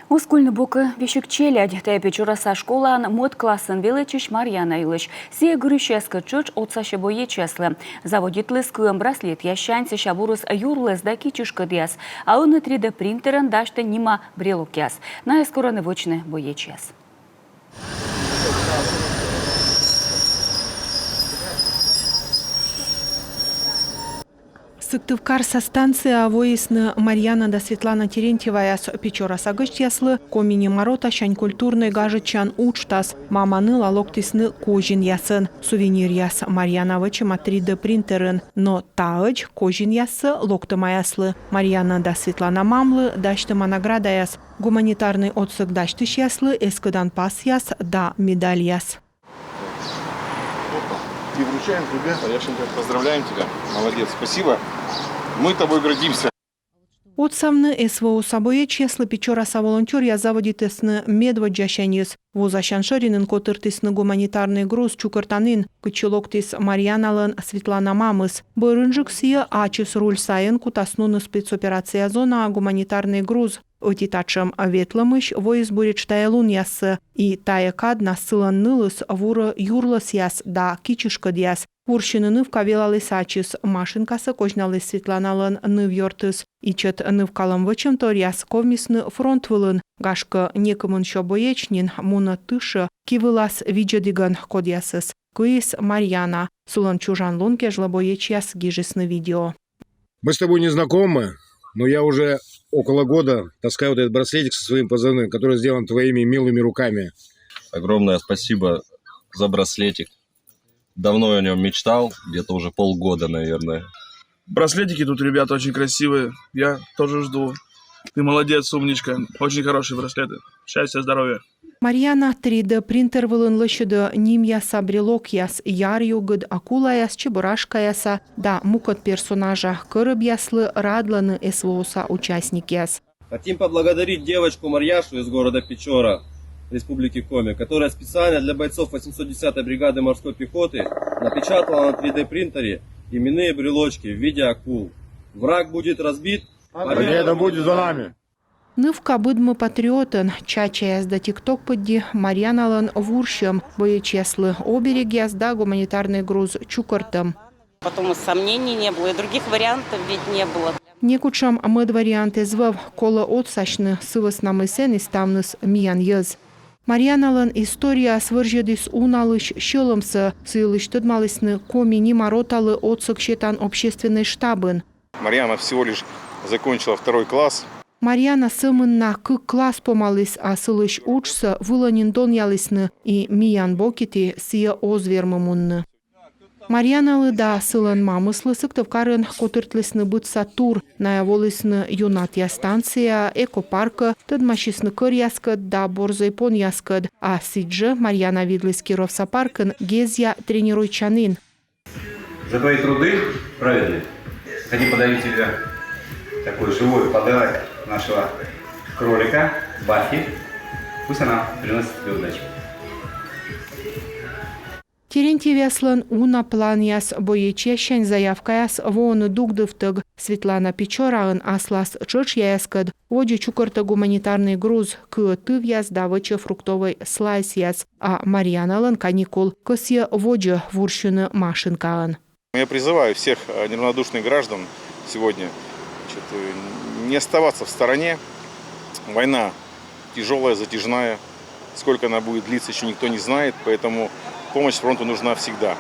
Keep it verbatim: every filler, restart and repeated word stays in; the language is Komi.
Оз кольны бокӧ весиг челядь. Тайӧ Печораса школаын мӧд классын велӧдчысь Марьяна йылысь. Сійӧ гырысьяскӧд тшӧтш отсасьӧ боечьяслы. Заводитліс кыӧм браслетъяссянь, сэсся бурис юрлӧс да кичышкӧдъяс. А ӧні три дэ принтерӧн дасьтӧ нима брелокъяс. Найӧс корӧны вӧчны боечьяс. Сыктывкарса станцияӧ воисны Марьяна да Светлана Терентьеваяс. Печораса гӧсьтъяслы Коми нима ротасянь культурнӧй гажӧдчан уджтас. Мама-ныла локтісны козинъясӧн. Сувениръяс Марьяна вӧчӧма три дэ принтерын. Но таӧдз козинъяссӧ локтӧмаяслы. Марьяна да Светлана мамлы дасьтӧма наградаяс. Гуманитарнӧй отсӧг дасьтысьяслы эскӧдан пасъяс да медальяс. И вручаем тебе. Яшенька, поздравляем тебя. Молодец, спасибо. Мы тобой гордимся. Отсавны СВО-са боечьяслы Печораса волонтёръяс заводитісны медводдзасяньыс. Вузасян шӧринын котыртісны гуманитарнӧй груз чукӧртанін, кытчӧ локтіс Марьяналӧн Светлана мамыс. Бӧрынджык сійӧ ачыс руль сайын кутас нуны спецоперация зонаӧ гуманитарнӧй груз. Ӧти татшӧм ветлӧмысь воис буретш тайӧ лунъяссӧ. И тайӧ каднас сылӧн нылыс вурӧ юрлӧсъяс да кичышкӧдъяс. Вурсьыны нывка велаліс ачыс. Машинкасӧ козьналіс Светланалӧн ныв ёртыс. Ичӧт нывкалӧм вӧчӧмторъяс ковмисны фронт вылын. Гашкӧ, некымын сё боеч нин мунӧ тышӧ ки вылас видзӧдігӧн, кодъясӧс кыис Марьяна. Сылӧн чужан лун кежлӧ боечьяс гижисны видео. Мы с тобой не знакомы, но я уже около года таскаю вот этот браслетик со своим позывным, который сделан твоими милыми руками. Огромное спасибо за браслетик. Давно о нем мечтал, где-то уже полгода, наверное. Браслетики тут, ребята, очень красивые. Я тоже жду. Ты молодец, умничка. Очень хорошие браслеты. Счастья, здоровья. Марьяна три дэ принтер вылын лӧсьӧдӧ нимъяса брелокъяс: яръюгыд, акулаяс, чебурашкаяса да мукӧд персонажа. Кӧрӧбъяслы радлӧны СВО-са участникъяс. Хотим поблагодарить девочку Марьяшу из города Печора, Республики Коми, которая специально для бойцов восемьсот десятой бригады морской пехоты напечатала на три дэ принтере именные брелочки в виде акул. Враг будет разбит. Победа будет за нами. Нывка быдмӧ патриотӧн. Чачаяс да тикток пыдди Марьяналӧн вурсьӧм боечьяслы оберегъяс да гуманитарнӧй груз чукӧртӧм. Потом и сомнений не было, и других вариантов ведь не было. Некутшӧм мӧд вариант эз вӧв, колӧ отсасьны, сы вӧсна мый сэн и ставныс миян йӧз. Марьяналӧн историяыс вӧрзьӧдіс уналысь сьӧлӧмсӧ. Сы йылысь тӧдмалісны Коми нима роталы отсӧг сетан общественнӧй штабын. Марьяна всего лишь закончила второй класс. Марьяна сӧмын на кык класс помаліс, а сылысь уджсӧ вылӧ нин донъялісны, и миян бокиті сійӧ оз вермы мунны. Марьяналы да сылӧн мамыслы Сыктывкарын котыртлісны быдса тур. Найӧ волісны юннатъя станцияӧ, экопаркӧ, тӧдмасисны кӧръяскӧд да борзӧй понъяскӧд. А сідзжӧ Марьяна видліс Кировса паркын гезъя тренируйтчанін. За твои труды праведные хочу подарить тебе такой живой подарок нашего кролика Баффи. Пусть она приносит тебе удачу. Терентьевъяслӧн уна планъяс. Боечьяссянь заявкаяс воӧны дугдывтӧг. Светлана Печораын аслас тшӧтшъяяскӧд водзӧ чукӧртӧ гуманитарнӧй груз, кыӧ тывъяс да вӧчӧ фруктовӧй слайсъяс. А Марьяналӧн каникул, кӧсйӧ водзӧ вурсьыны машинкаӧн. Я призываю всех, э, неравнодушных граждан сегодня, значит, э, не оставаться в стороне. Война тяжелая, затяжная. Сколько она будет длиться, еще никто не знает, поэтому помощь фронту нужна всегда.